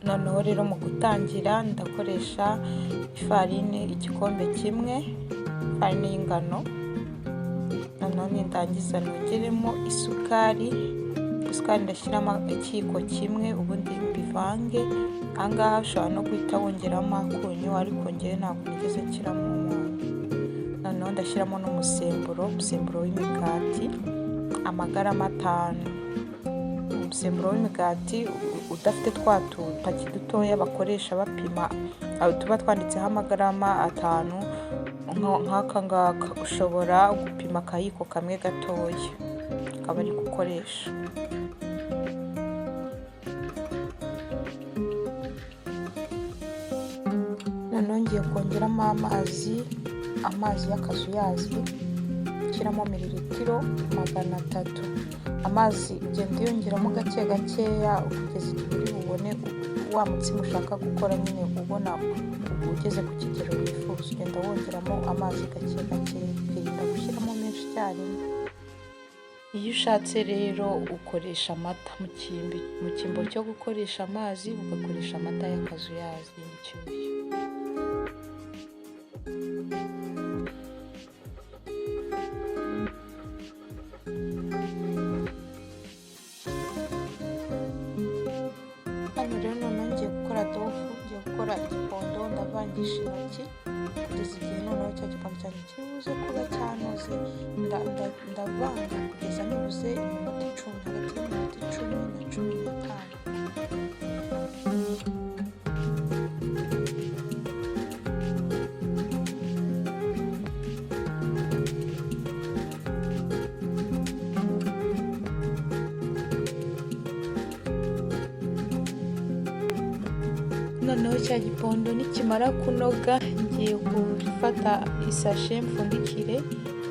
Noneho rero mu gutangira ndakoresha ifarine igikombe kimwe, ifarine y'ingano. Noneho nindangiza nongeremo isukari, isukari ndashyiramo ikiyiko kimwe, ubundi mbivange. Ahangaha ushobora no guhita wongeramo akunyu, ariko njyewe ntabwo nigeze nshyiramo umunyu. Noneho ndashyiramo n'umusemburo, umusemburo w'imigati amagarama 5. Umusemburo w'imigati udafite twa tupaki dutoya bakoresha bapima, tuba twanditseho amagarama 5, nk'aka ngaka ushobora gupima akayiko kamwe gatoya akaba ari gukoresha. Noneho ngiye kongeramo amazi, amazi y'akazuyazi, nshyiramo mililitiro 300. Amazi ugenda uyongeramo gake gakeya kugeza igihe uri bubone wa mutsima ushaka gukora nyine, ubona ugeze ku kigero wifuza. Ugenda wongeramo amazi gake gake, ukirinda gushyiramo menshi icyarimwe. Iyo ushatse rero ukoresha amata mu cyimbo cyo gukoresha amazi, ugakoresha amata y'akazuyazi y'inshyushyu. Hano rero noneho ngiye gukora dough, ngiye gukora igipondo, ndavangisha intoki kugeza igihe noneho cya gipondo cyanjye kiri buze kuba cyanoze. Ndavanga kugeza nibuze iminota 10, hagati y'iminota 10 na 15. Noneho cya gipondo nikimara kunoga, ngiye gufata isashe mfundikire,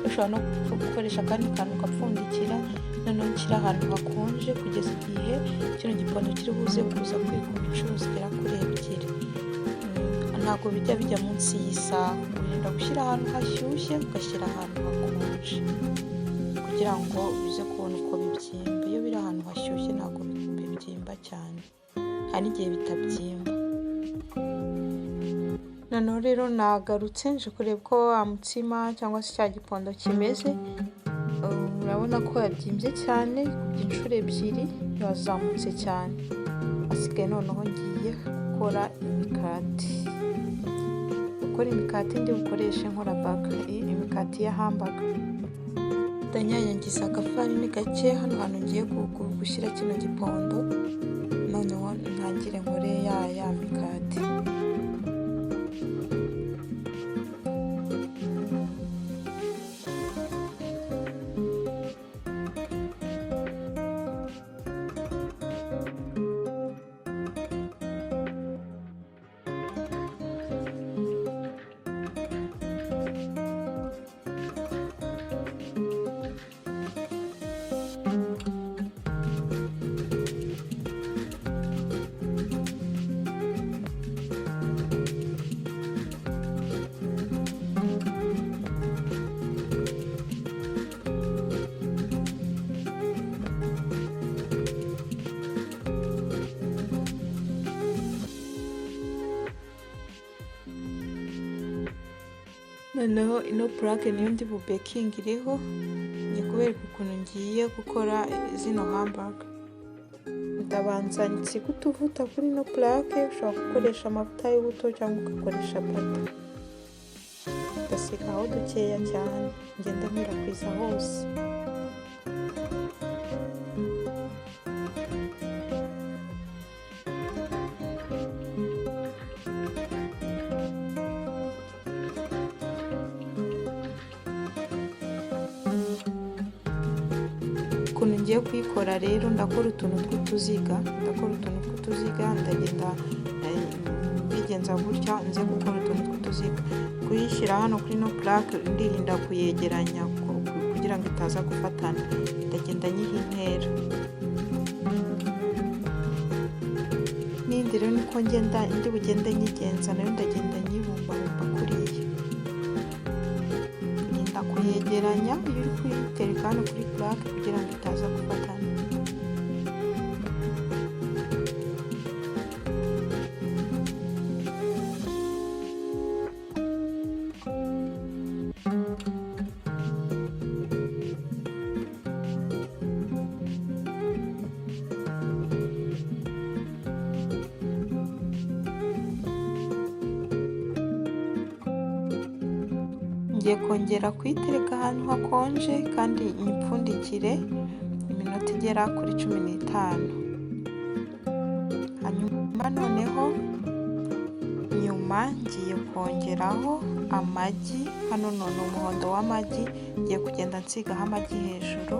ushobora no gukoresha akandi kantu ugapfundikira, noneho nshyire ahantu hakonje kugeza igihe kino gipondo kiri buze kuza kwikuba inshuro zigera kuri 2. Ntabwo bijya bijya munsi y'isaha. Wirinda gushyira ahantu hashyushye, ugashyira ahantu hakonje kugira ngo bize kubona uko bibyimba. Iyo biri ahantu hashyushye ntabwo bibyimba cyane, hari n'igihe bitabyimba. Noneho rero nagarutse nje kureba uko wa mutsima cyangwa se cya gipondo kimeze. Urabona ko yabyimbye cyane, yikubye inshuro 2, yazamutse cyane. Hasigaye noneho ngiye gukora imikati. Gukora imikati ndi bukoreshe nkora burger, imikati ya hamburger. Ndanyanyagiza agafarini gake hano hantu ngiye gushyira kino gipondo, noneho ntangire nkore ya mikati. Noneho ino purake niyo ndi bubekingireho, ngiye kubereka ukuntu ngiye gukora zino hamburger. Ndabanza nsige utuvuta kuri ino purake, ushobora gukoresha amavuta y'ubuto cyangwa ugakoresha butter. Ndasigaho dukeya cyane, ngenda nkwirakwiza hose. Ukuntu ngiye kuyikora rero, ndakora utuntu tw'utuziga, ndakora utuntu tw'utuziga, ndagenda mbigenza gutya, nze gukora utuntu tw'utuziga. Kuyishyira hano kuri ino purake ndirinda kuyegeranya kugira ngo itaza gufatana, ndagenda nyiha intera. N'indi rero niko ngenda ndi bugende nyigenza, nayo ndagenda nyibumbabumba kuriya. Urinda kuyegeranya iyo uri kuyitereka hano kuri purake kugira ngo itaza gufatana. Ngiye kongera kuyitereka ahantu hakonje kandi nyipfundikire iminota igera kuri 15. Hanyuma noneho nyuma ngiye kongeraho amagi. Hano none umuhondo w'amagi, ngiye kugenda nsigaho amagi hejuru.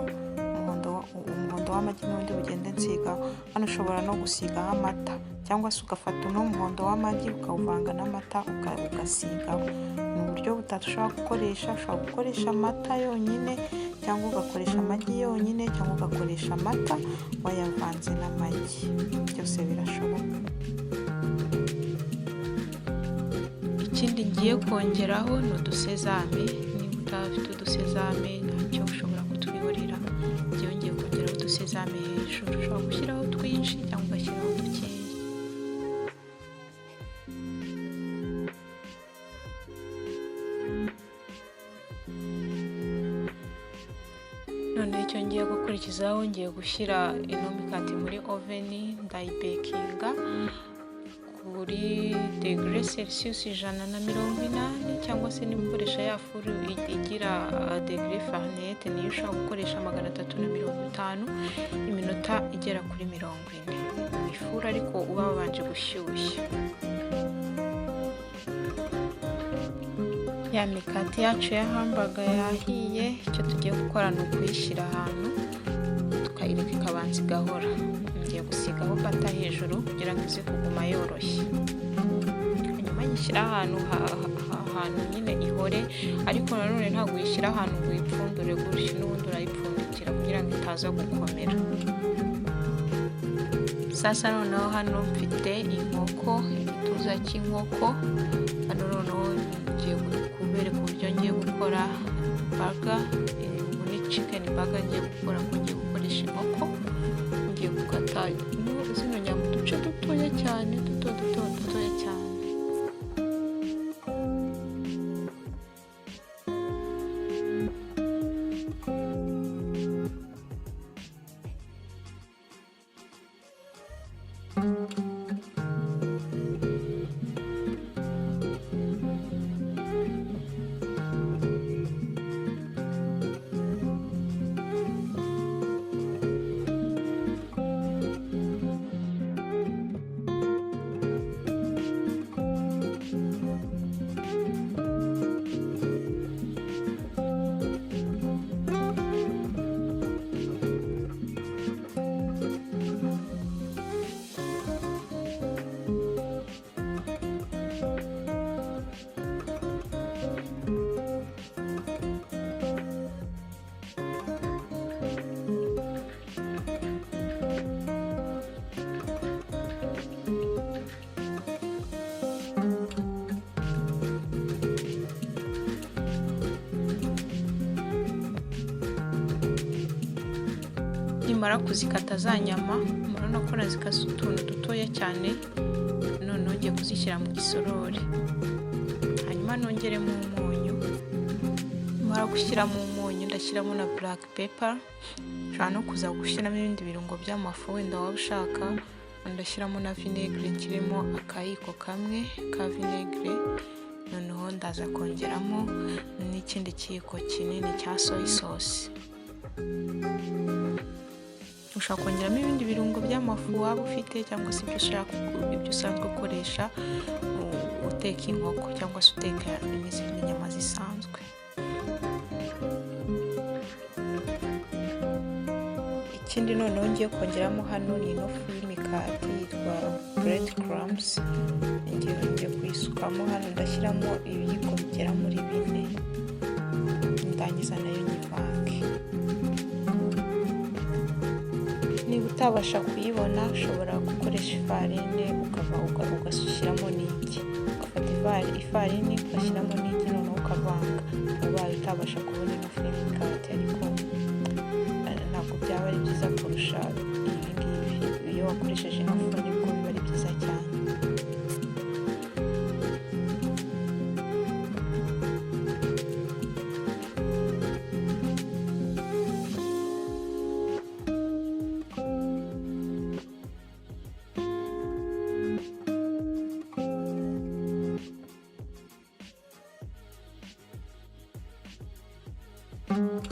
Umuhondo w'amagi n'ubundi bugende nsigaho. Hano ushobora no gusigaho amata, cyangwa se ugafata uno muhondo w'amagi ukawuvanga n'amata ugasigaho. Ni uburyo butatu ushobora gukoresha. Ushobora gukoresha amata yonyine, cyangwa ugakoresha amagi yonyine, cyangwa ugakoresha amata wayavanze n'amagi, byose birashoboka. Ikindi ngiye kongeraho ni udusezame. Niba utafite udusezame ntacyo, ushobora kutwihorera. Ngewe ngiye kongeraho udusezame hejuru. Ushobora gushyiraho twinshi cyangwa ugashyiraho dukeya. Noneho icyo ngiye gukurikizaho, ngiye gushyira ino mikati muri oven, ndayibekinga kuri degere Celsius 180, cyangwa se niba ukoresha ya furu igira degere Fahrenheit, niyo ushobora gukoresha 350, iminota igera kuri 40. Ifuru ariko uba wabanje gushyushya. Ya mikati yacu ya hamburger yahiye. Icyo tugiye gukora ni ukuyishyira ahantu tukayireka ikabanza igahora. Ngiye gusigaho butter hejuru kugira ngo ize kuguma yoroshye. Hanyuma nyishyira ahantu nyine ihore, ariko nanone ntabwo uyishyira ahantu ngo uyipfundure gutyo, n'ubundi urayipfundikira kugira ngo itaza gukomera. Sasa noneho hano mfite inkoko, igituza cy'inkoko. Hano noneho ngiye kubereka uburyo ngiye gukora burger. Ubu ni chicken burger ngiye gukora, ko ngiye gukoresha inkoko. Ngiye gukata zino nyama uduce dutoya cyane, duto duto dutoya cyane. Nimara kuzikata za nyama, murabona ko nazikase utuntu dutoya cyane. Noneho ngiye kuzishyira mu gisorori, hanyuma nongeremo umunyu. Nimara gushyiramo umunyu, ndashyiramo na black pepper. Ushobora no kuza gushyiramo ibindi birungo by'amafu wenda waba ushaka. Ndashyiramo na vinegere, nshyiremo akayiko kamwe ka vinegere. Noneho ndaza kongeramo n'ikindi kiyiko kinini cya soy sauce. Ushobora kongeramo ibindi birungo by'amafu waba ufite, cyangwa se ibyo ushaka, ibyo usanzwe ukoresha uteka inkoko cyangwa se uteka n'izindi nyama zisanzwe. Ikindi noneho ngiye kongeramo hano ni ino fu y'imikati yitwa bread crumbs. Ngiye kuyisukamo hano, ndashyiramo ibiyiko bigera muri 4, ndangiza nayo nyivange. Niba utabasha kuyibona, ushobora gukoresha ifarine, ukava ugashyiramo n'igi, ugafata ifarini ugashyiramo n'igi, noneho ukavanga, ubaye utabasha kubona ino fu y'imikati. Ariko ntabwo byaba ari byiza kurusha ibi ngibi. Iyo wakoresheje ino fu nibwo biba ari byiza cyane. Noneho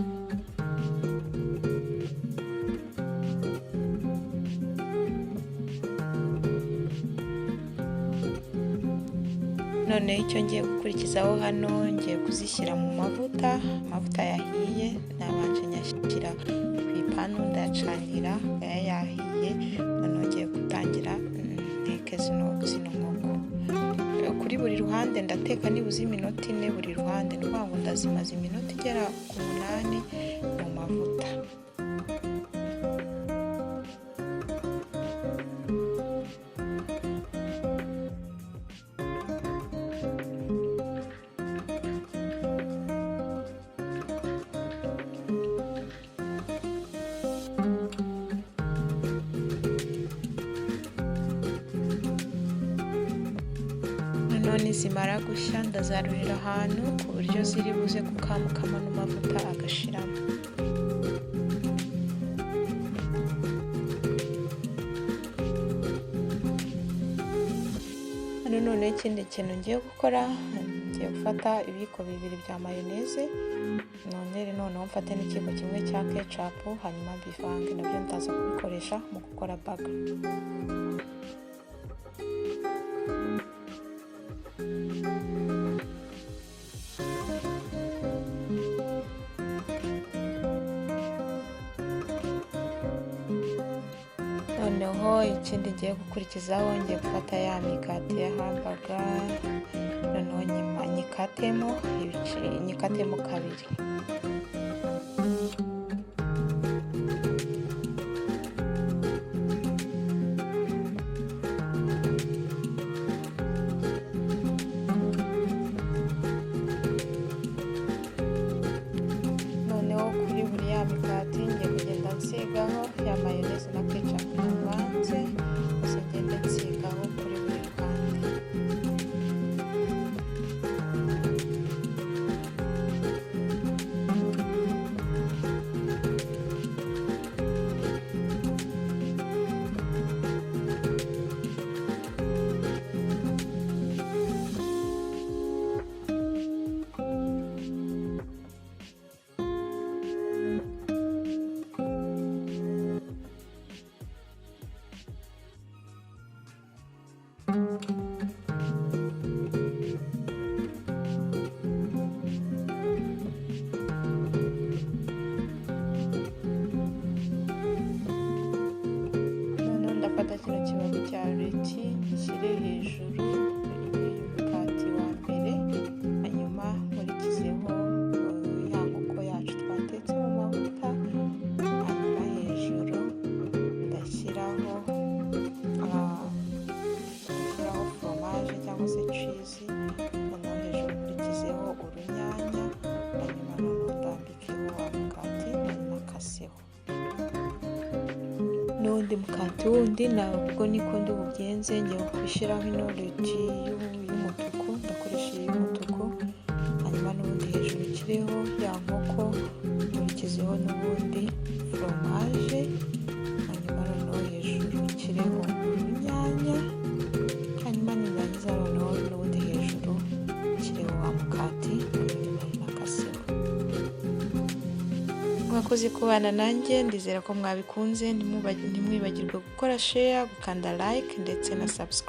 icyo ngiye gukurikizaho hano, ngiye kuzishyira mu mavuta. Amavuta yahiye, nabanje nyashyira ku ipanu ndayacanira, aya yahiye. Noneho ngiye gutangira nteke zino nkoko kuri buri ruhande. Ndateka nibuze iminota 4 buri ruhande, ni ukuvuga ngo ndazimaza iminota igera ku 8 mu mavuta. Noneho nizimara gushya, ndazarurira ahantu ku buryo ziri buze gukamukamo n'amavuta agashiramo. Hano noneho ikindi kintu ngiye gukora, ngiye gufata ibiyiko 2 bya mayoneze, nongere noneho mfate n'ikiyiko 1 cya ketchup, hanyuma mbivange. Nabyo ndaza kubikoresha mu gukora burger. Noneho ikindi ngiye gukurikizaho, ngiye gufata ya mikati ya hamburger, noneho nyikatemo ibice, nyikatemo kabiri. Noneho kuri buri ya mikati ngiye kugenda nsigaho ya mayoneze na ketchup navanze, gusa ngende nsigaho kuri buri ruhande. Noneho ndafata kino kibabi cya lettuce nshyire hejuru y'umukati wa mbere, hanyuma nkurikizeho ya nkoko yacu twatetse mu mavuta, hanyuma hejuru ndashyiraho foromaje cyangwa se cheese, noneho hejuru nkurikizeho urunyanya, hanyuma noneho ndambikeho wa mukati nari nakaseho. N'uwundi mukati wundi ntabwo niko ndi bugenze. Ngiye gushyiraho ino lettuce y'umutuku, ndakoresha iyi y'umutuku, hanyuma n'ubundi hejuru nshyireho ya nkoko, nkurikizeho n'ubundi foromaje, hanyuma noneho hejuru nshyireho urunyanya, hanyuma nindangiza noneho n'ubundi hejuru nshyireho wa mukati nanone nari nakaseho. Mwakoze kubana nanjye, ndizera ko mwabikunze. Ntimwibagirwe gukora share, gukanda like ndetse na subscribe.